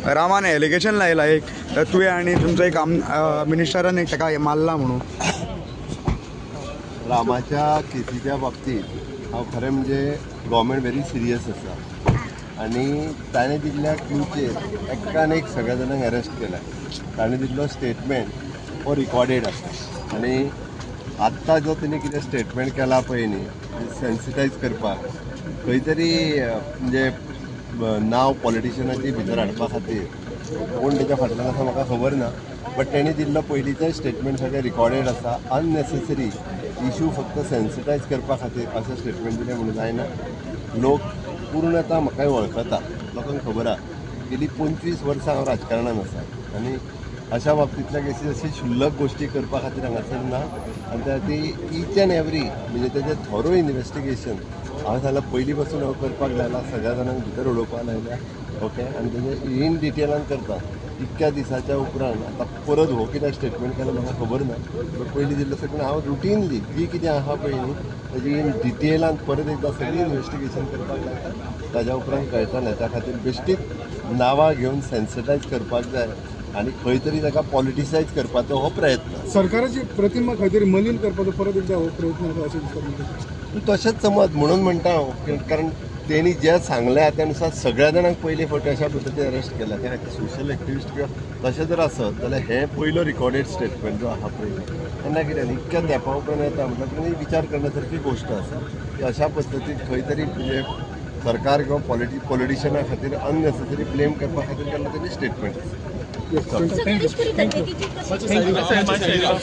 रामान एलिगेशन लायला एक तुवें आनी तुमचो एक मिनिस्टरान एक ताका मारला म्हणून. रामाच्या केसीच्या बाबतीत हांव खरें म्हणजे गव्हर्मेंट व्हेरी सिरियस आसा आनी ताणें दिल्ल्या क्लूचेर एकान एक सगळ्या जाणांक अरेस्ट केला. ताणें दिल्लो स्टेटमेंट हो रिकॉर्डेड आसा आनी आत्तां जो तेणी कितें स्टेटमेंट केला पळय न्ही सेन्सिटायज करपाक खंय तरी म्हणजे नांव पॉलिटिशनाची भितर हाडपा खातीर कोण तेच्या फाटल्यान आसा म्हाका खबर ना, बट तेणी दिल्लो पयलींचें स्टेटमेंट सगळें रिकॉर्डेड आसा. अननेसेसरी इशू फक्त सेन्सिटायज करपा खातीर अशें स्टेटमेंट दिलें म्हणून जायना. लोक पूर्णता म्हाकाय वळखता, लोकांक खबर आसा गेली 25 वर्सां हांव राजकारणान आसा आनी अशा बाबतींतल्या केसी अशी क्षुल्लक गोश्टी करपा खातीर हांगासर ना. आनी त्या खातीर इच एन्ड एवरी म्हणजे तेजें थोरो इन्वेस्टिगेशन हांवें सांगलां पयलीं पासून हांव करपाक लायला, सगळ्या जाणांक भितर उडोवपाक लायल्या. ओके, आनी तेजें इन डिटेलान करता. इतक्या दिसाच्या उपरांत आतां परत हो कित्याक स्टेटमेंट केलें म्हाका खबर ना, बट पयलीं दिल्लें सगळें हांव रुटीनली जी कितें आसा पळय न्ही तेजी इन डिटेलान परत एकदां सगळीं इन्वेस्टिगेशन करपाक लायता. ताज्या उपरांत कळटलें. त्या खातीर बेश्टीच नांवां घेवन सेन्सिटायज करपाक जाय आनी खंय तरी ताका पॉलिटिसायज करपाचो हो प्रयत्न. सरकाराची प्रतिमा खंय तरी मलीन करपाचो परत एकदा हो प्रयत्न आसा अशें दिसता. तूं तशेंच समज म्हणून म्हणटा हांव, कारण तेणी जें सांगलें त्या नुसार सगळ्या जाणांक पयले फावटी अशा पद्दतीन अरेस्ट केला. त्या खातीर सोशल एक्टिविस्ट किंवा तशें जर आसत जाल्यार हें पयलो रिकॉर्डेड स्टेटमेंट जो आसा पळय तेन्ना कितें इतक्या तेंपा उपरांत येता म्हटल्यार विचार करण्या सारकी गोश्ट आसा की अशा पद्दतीन खंय तरी म्हणजे सरकार किंवा पॉलिटिशना खातीर अननेसेसरी ब्लेम करपा खातीर केल्लो तेणी स्टेटमेंट आसा. Thank you.